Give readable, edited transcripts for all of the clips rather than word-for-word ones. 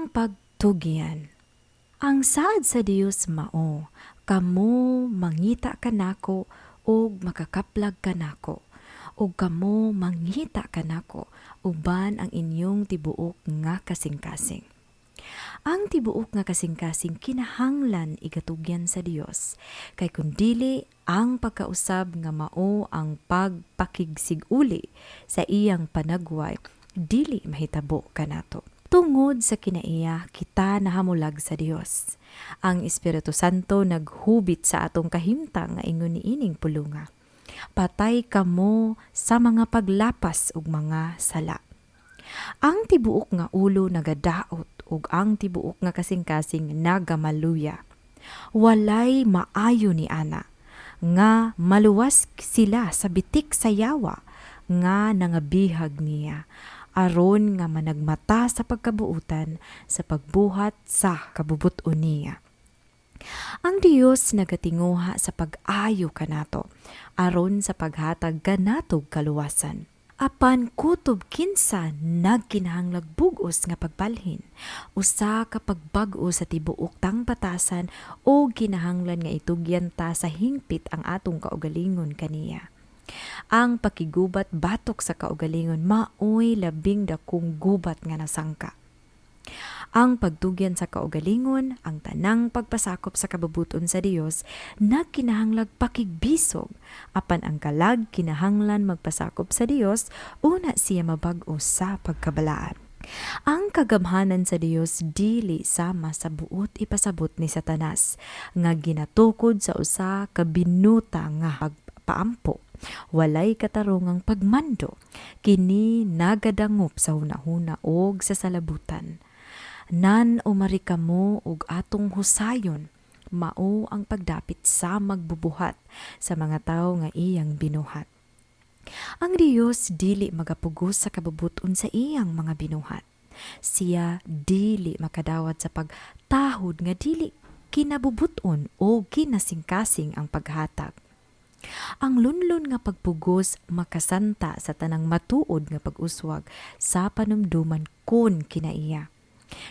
Ang pagtugyan. Ang saad sa Dios mao, kamo mangita kanako ug makakaplag kanako, ug kamo mangita kanako uban ang inyong tibuok nga kasing-kasing. Ang tibuok nga kasing-kasing kinahanglan igatugyan sa Dios, kay kun dili, ang pagkausab nga mao ang pagpakigsiguli sa iyang panagway dili mahitabo kanato. Tungod sa kinaiya, kita nahamulag sa Dios. Ang Espiritu Santo naghubit sa atong kahimtang nga ingon niining pulunga: "Patay kamo sa mga paglapas ug mga sala." Ang tibuok nga ulo nagadaot ug ang tibuok nga kasing-kasing nagamaluya. Walay maayo ni ana nga maluwas sila sa bitik sa yawa nga nangabihag niya aron nga managmata sa pagkabuutan sa pagbuhat sa kabubuton niya. Ang Dios nagatinguha sa pag-ayo kanato aron sa paghatag kanatog kaluwasan. Apan kutob kinsa nagkinahanglag bug-os nga pagbalhin, usa ka pagbag-o sa tibuok tang batasan o kinahanglan nga itugyan ta sa hingpit ang atong kaugalingon kaniya. Ang pakigubat batok sa kaugalingon maoy labing dakong gubat nga nasangka. Ang pagtugyan sa kaugalingon, ang tanang pagpasakop sa kabubuton sa Dios, nagkinahanglag pakigbisog. Apan ang kalag kinahanglan magpasakop sa Dios, una siya mabag-o sa pagkabalaan. Ang kagamhanan sa Dios dili sama sa buot ipasabot ni Satanas nga ginatukod sa usa ka binuta nga pagpaampo. Walay katarungang pagmando. Kini nagadangop sa hunahuna og sa salabutan. Nan umarikamo og atong husayon mao ang pagdapit sa magbubuhat sa mga tawo nga iyang binuhat. Ang Dios dili magapugos sa kabubuton sa iyang mga binuhat. Siya dili makadawat sa pagtahod nga dili kinabubuton o kinasingkasing ang paghatag. Ang lunlun nga pagpugos makasanta sa tanang matuod nga pag-uswag sa panumduman kon kinaiya.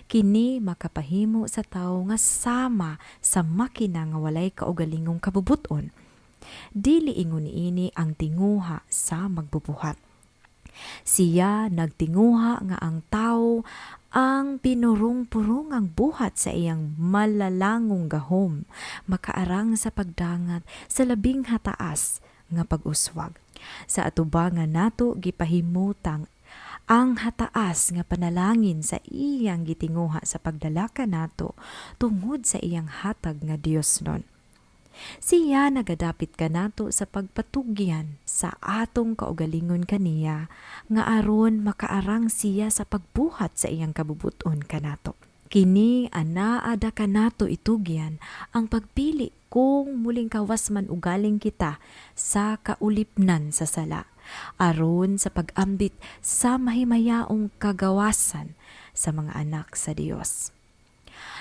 Kini makapahimo sa tawo nga sama sa makina nga walay kaugalingong kabubuton. Dili ingon niini ang tinguha sa magbubuhat. Siya nagtinguha nga ang tawo ang pinurong-purungang buhat sa iyang malalangong gahom makaarang sa pagdangat sa labing hataas nga pag-uswag. Sa atubangan nato gipahimutang ang hataas nga panalangin sa iyang gitinguha sa pagdala kanato tungod sa iyang hatag nga Dios nun. Siya nagadapit kanato sa pagpatugyan sa atong kaugalingon kaniya nga aron makaarang siya sa pagbuhat sa iyang kabubuton kanato. Kini anaada kanato itugyan ang pagpili kung muling kawas man ugaling kita sa kaulipnan sa sala aron sa pag-ambit sa mahimayaong kagawasan sa mga anak sa Dios.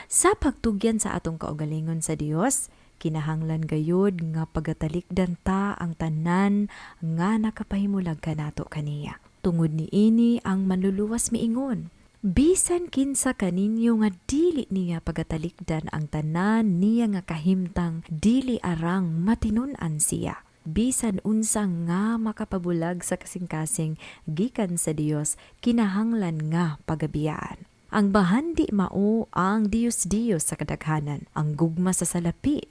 Sa pagtugyan sa atong kaugalingon sa Dios, kinahanglan gayud nga pagatalikdan ta ang tanan nga nakapahimulag kanato kaniya. Tungod niini ang Manluluwas miingon, "Bisan kinsa kaninyo nga dili niya pagatalikdan ang tanan niya nga kahimtang, dili arang matinun-an siya." Bisan unsa nga makapabulag sa kasing-kasing gikan sa Dios, kinahanglan nga pagabiyaan. Ang bahandi mao ang Diyos-Diyos sa kadaghanan, ang gugma sa salapi,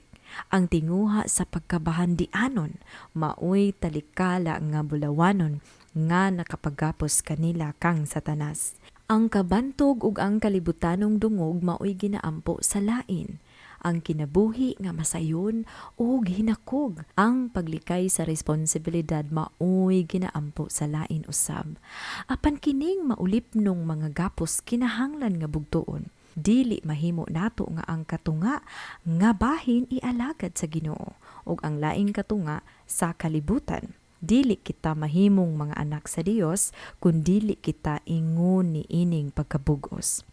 ang tinguha sa pagkabahandianon, maoy talikala nga bulawanon nga nakapagapos kanila kang Satanas. Ang kabantog ug ang kalibutanong dungog maoy ginaampo sa lain. Ang kinabuhi nga masayon ug hinakog, ang paglikay sa responsibilidad maoy ginaampo sa lain usab. Apan kining maulipnong mga gapos kinahanglan nga bugtuon. Dili mahimo nato nga ang katunga nga bahin ialagad sa Ginoo ug ang laing katunga sa kalibutan. Dili kita mahimong mga anak sa Dios kun dili kita ingon niining pagkabugos.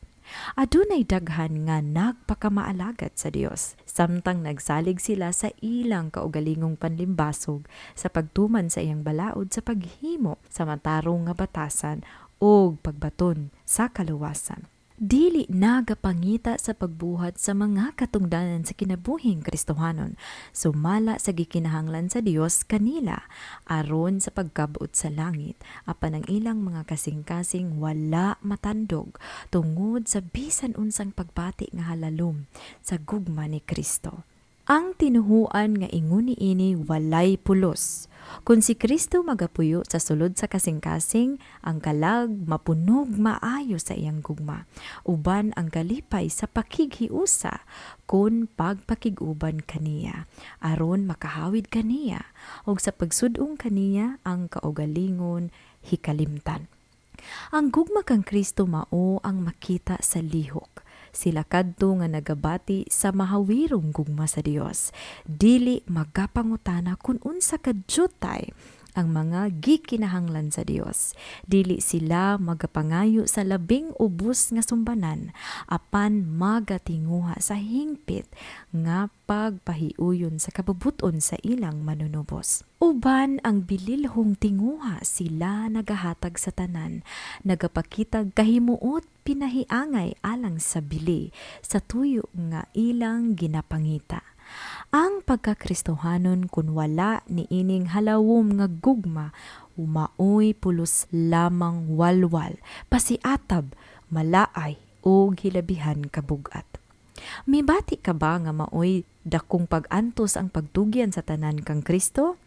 Adunay daghan nga nagpakamaalagad sa Dios samtang nagsalig sila sa ilang kaugalingong panlimbasog sa pagtuman sa iyang balaod sa paghimo sa matarong nga batasan ug pagbaton sa kaluwasan. Dili nagapangita sa pagbuhat sa mga katungdanan sa kinabuhing Kristohanon, sumala sa gikinahanglan sa Dios kanila aron sa pagkabot sa langit, apan ang ilang mga kasing-kasing wala matandog tungod sa bisan unsang pagbati nga halalom sa gugma ni Kristo. Ang tinuhuan nga ingon niini walay pulos. Kung si Kristo magapuyo sa sulod sa kasing-kasing, ang kalag mapunog maayo sa iyang gugma. Uban ang kalipay sa pakighiusa kun pagpakig-uban kaniya, aron makahawid kaniya, ug sa pagsudong kaniya ang kaugalingon hikalimtan. Ang gugma kang Kristo mao ang makita sa lihok. Sila kadto nga nagabati sa mahawirong gugma sa Dios. Dili magapangutana kung unsa kadyutay ang mga gikinahanglan sa Dios. Dili sila magapangayo sa labing ubos nga sumbanan, apan magatinguha sa hingpit nga pagpahiuyon sa kabubuton sa ilang manunubos. Uban ang bililhong tinguha sila nagahatag sa tanan, nagapakitag kahimuot pinahiangay alang sa bili sa tuyo nga ilang ginapangita. Ang pagkakristohanon kun wala ni ining halawom nga gugma, maoy pulos lamang walwal, pasiatab, malaay o hilabihan kabugat. Mibati ka ba nga maoy dakong pag-antos ang pagtugyan sa tanan kang Kristo?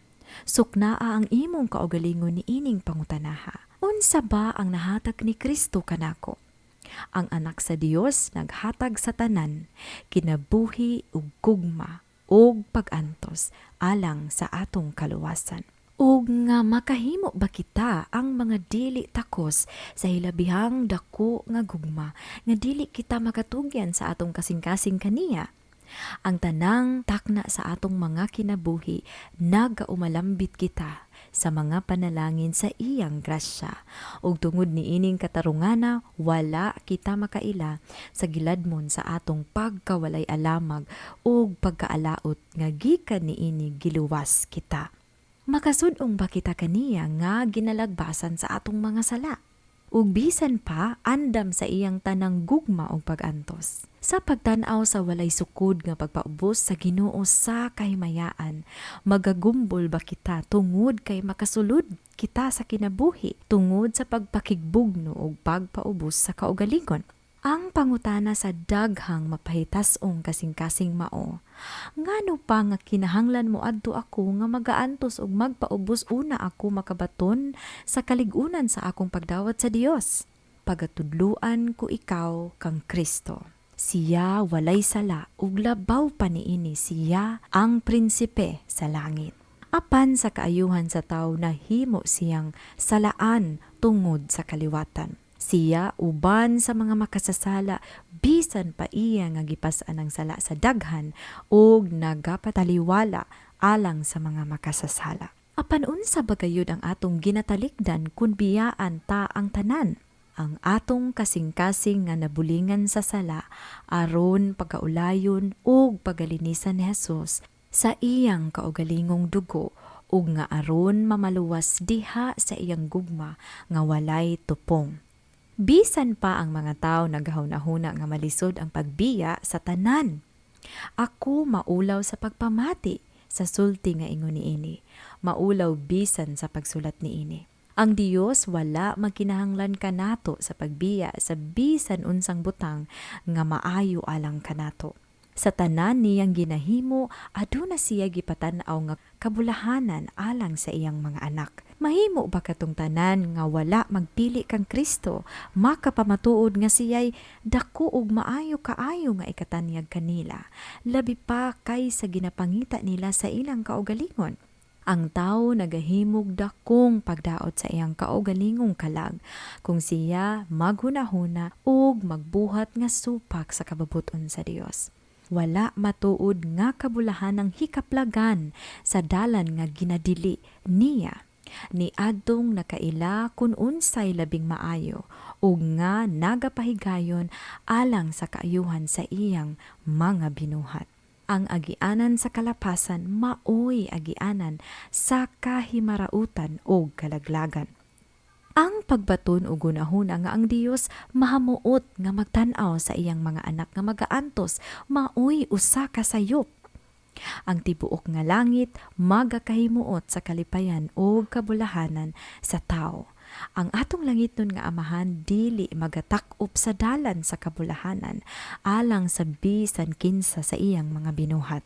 Suknaa ang imong kaugalingon ni ining pangutanaha. Unsa ba ang nahatag ni Kristo kanako? Ang anak sa Dios naghatag sa tanan, kinabuhi ug gugma ug pag-antos alang sa atong kaluwasan. Ug nga makahimo ba kita ang mga dili takos sa hilabihang dako nga gugma nga dili kita makatugyan sa atong kasing-kasing kaniya? Ang tanang takna sa atong mga kinabuhi, nagaumalambit kita sa mga panalangin sa iyang grasya. Ug tungod niining katarungana, wala kita makaila sa giladmon sa atong pagkawalay alamag ug pagkaalaot nga gikan niini giluwas kita. Makasudong ba kita kaniya nga ginalagbasan sa atong mga sala? Ug bisan pa andam sa iyang tanang gugma og pag-antos. Sa pagtan-aw sa walay sukod nga pagpaubos sa Ginoo sa kahimayaan, magagumbol ba kita tungod kay makasulod kita sa kinabuhi tungod sa pagpakigbugno og pagpaubos sa kaugalingon? Ang pangutana sa daghang mapahitas-ong kasing-kasing mao, ngano pa nga kinahanglan mo adto ako nga magaantos og magpaubos una ako makabaton sa kalig-unan sa akong pagdawat sa Dios? Pagatudluan ko ikaw kang Kristo. Siya walay sala ug labaw pa niini, siya ang prinsipe sa langit. Apan sa kaayuhan sa tawo nahimo siyang salaan tungod sa kaliwatan. Siya uban sa mga makasasala, bisan pa iya nga gipas-an ang sala sa daghan ug nagapataliwala alang sa mga makasasala. Apan unsa ba gayud ang atong ginatalikdan kun biyaan ta ang tanan? Ang atong kasing-kasing nga nabulingan sa sala aron pagaulayon ug pagalinisan ni Jesus sa iyang kaugalingong dugo ug nga aron mamaluwas diha sa iyang gugma nga walay tupong. Bisan pa ang mga tao nagahuna-huna nga malisod ang pagbiya sa tanan. Ako maulaw sa pagpamati sa sulti nga ingon niini. Maulaw bisan sa pagsulat niini. Ang Dios wala magkinahanglan kanato sa pagbiya sa bisan unsang butang nga maayo alang kanato. Sa tanan niyang ginahimo, aduna siya gipatan-aw nga kabulahanan alang sa iyang mga anak. Mahimo ba katong tanan nga wala magpili kang Kristo, makapamatuod nga siya'y dako og maayo kaayo nga ikatanyag kanila, labi pa kay sa ginapangita nila sa ilang kaugalingon? Ang tao nagahimog dakong pagdaot sa iyang kaugalingong kalag kung siya maghunahuna ug magbuhat nga supak sa kabubuton sa Dios. Wala matuod nga kabulahan ang hikaplagan sa dalan nga ginadili niya. Ni adtong nakaila kun unsay labing maayo ug nga nagapahigayon alang sa kaayuhan sa iyang mga binuhat. Ang agianan sa kalapasan maoy agianan sa kahimarautan ug kalaglagan. Ang pagbaton og hunahuna nga ang Dios mahamuot nga magtan-aw sa iyang mga anak nga magaantos maoy usa ka sayop. Ang tibuok nga langit magakahimuot sa kalipayan ug kabulahanan sa tawo. Ang atong langitnon nga Amahan dili magatak-op sa dalan sa kabulahanan alang sa bisan kinsa sa iyang mga binuhat.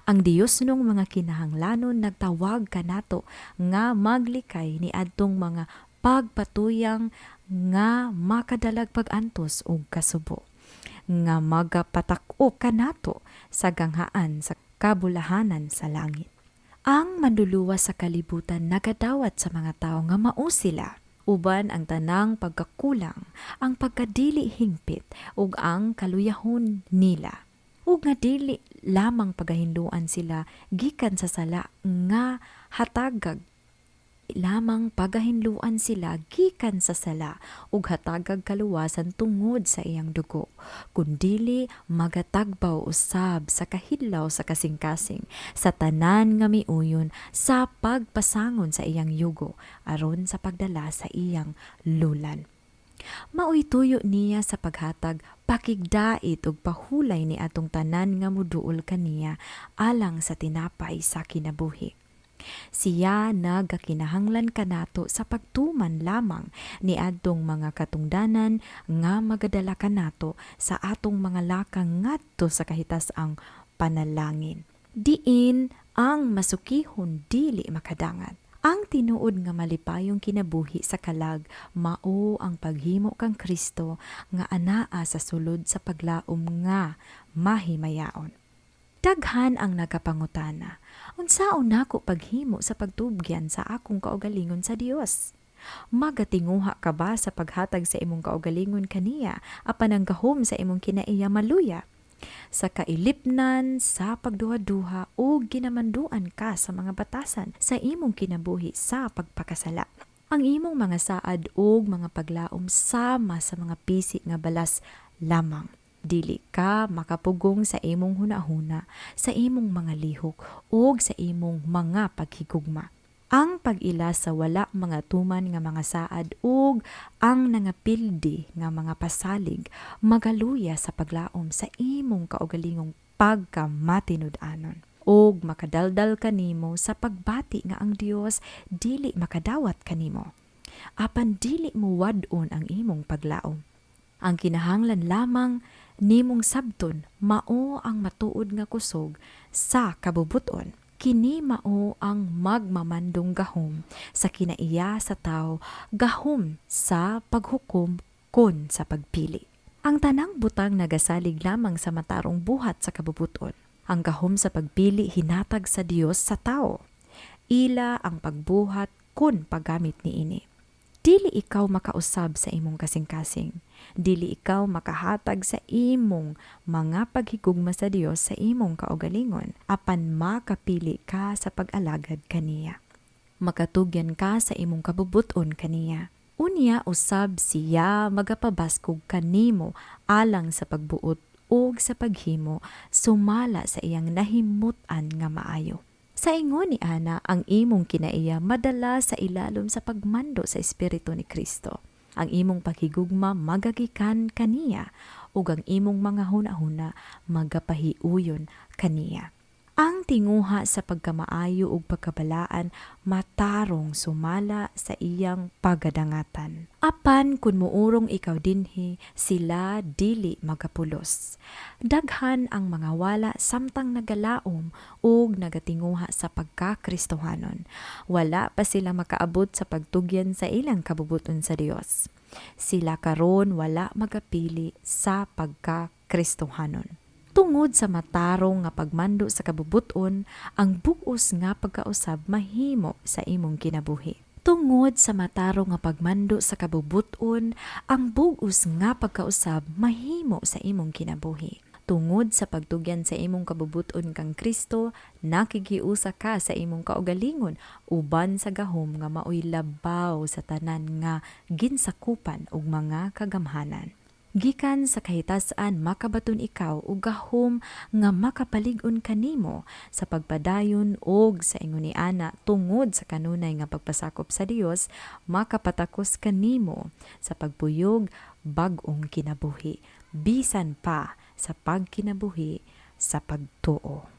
Ang Diosnong mga kinahanglanon nagtawag kanato nga maglikay ni adtong mga pagpatuyang nga makadalag pag-antos ug kasubo, nga magapatak-op kanato sa ganghaan sa kabulahanan sa langit. Ang Manluluwas sa kalibutan nagadawat sa mga tawo nga mao sila uban ang tanang pagkakulang, ang pagkadili hingpit ug ang kaluyahon nila, ug nga dili lamang pagahinloan sila gikan sa sala nga hatagag lamang pagahinluan sila gikan sa sala ug hatagag kaluwasan tungod sa iyang dugo, kundili magatagbaw usab sa kahidlaw sa kasing-kasing sa tanan nga miuyon sa pagpasangon sa iyang yugo aron sa pagdala sa iyang lulan. Maoy tuyo niya sa paghatag pakigdait ug pahulay ni atong tanan nga muduol kaniya alang sa tinapay sa kinabuhi. Siya nagakinahanglan kanato sa pagtuman lamang ni adtong mga katungdanan nga magadala kanato sa atong mga lakang ngadto sa kahitas-ang panalangin, diin ang masukihon dili makadangat. Ang tinuod nga malipayong kinabuhi sa kalag mao ang paghimo kang Kristo nga anaa sa sulod sa paglaom nga mahimayaon. Daghan ang nagapangutana, "Unsaon nako paghimo sa pagtubgyan sa akong kaugalingon sa Dios?" Magatinguha ka ba sa paghatag sa imong kaugalingon kaniya apan ang gahom sa imong kinaiya maluya? Sa kailipnan sa pagduha-duha o ginamanduan ka sa mga batasan sa imong kinabuhi sa pagpakasala. Ang imong mga saad ug mga paglaom sama sa mga pisi nga balas lamang. Dili ka makapugong sa imong hunahuna, sa imong mga lihok ug sa imong mga paghigugma. Ang pag-ila sa wala mga tuman nga mga saad ug ang nangapildi nga mga pasalig magaluya sa paglaom sa imong kaugalingong pagkamatinud-anon ug makadaldal kanimo sa pagbati nga ang Dios dili makadawat kanimo. Apan dili mo wad-on ang imong paglaom. Ang kinahanglan lamang nimong sabton mao ang matuod nga kusog sa kabubuton. Kini mao ang magmamandong gahom sa kinaiya sa tawo, gahom sa paghukom kon sa pagpili. Ang tanang butang nagasalig lamang sa matarong buhat sa kabubuton. Ang gahom sa pagpili hinatag sa Dios sa tawo. Ila ang pagbuhat kun paggamit niini. Dili ikaw makausab sa imong kasing-kasing. Dili ikaw makahatag sa imong mga paghigugma sa Dios sa imong kaugalingon, apan makapili ka sa pag-alagad kaniya. Makatugyan ka sa imong kabubuton kaniya. Unya usab siya magapabaskog kanimo alang sa pagbuot ug sa paghimo sumala sa iyang nahimut-an nga maayo. Sa ingon ni ana, ang imong kinaiya madala sa ilalom sa pagmando sa Espiritu ni Kristo. Ang imong paghigugma magagikan kaniya ug ang imong mga hunahuna magapahiuyon kaniya. Ang tinguha sa pagkamaayo ug pagkabalaan matarong sumala sa iyang pagadangatan. Apan kun muurong ikaw dinhi, sila dili magapulos. Daghan ang mga wala samtang nagalaom ug nagatinguha sa pagkakristohanon. Wala pa sila makaabot sa pagtugyan sa ilang kabubuton sa Dios. Sila karon wala magapili sa pagkakristohanon. Tungod sa matarong nga pagmando sa kabubuton, ang bug-os nga pagkausab mahimo sa imong kinabuhi. Tungod sa matarong nga pagmando sa kabubuton, ang bug-os nga pagkausab mahimo sa imong kinabuhi. Tungod sa pagtugyan sa imong kabubuton kang Kristo, nakigiusa ka sa imong kaugalingon uban sa gahom nga maoy labaw sa tanan nga ginsakupan og mga kagamhanan. Gikan sa kahitasan, makabaton ikaw og gahom nga makapalig-on kanimo sa pagpadayon, og sa ingon ni ana, tungod sa kanunay nga pagpasakop sa Dios, makapatakos kanimo sa pagpuyog bag-ong kinabuhi bisan pa sa pagkinabuhi sa pagtuo.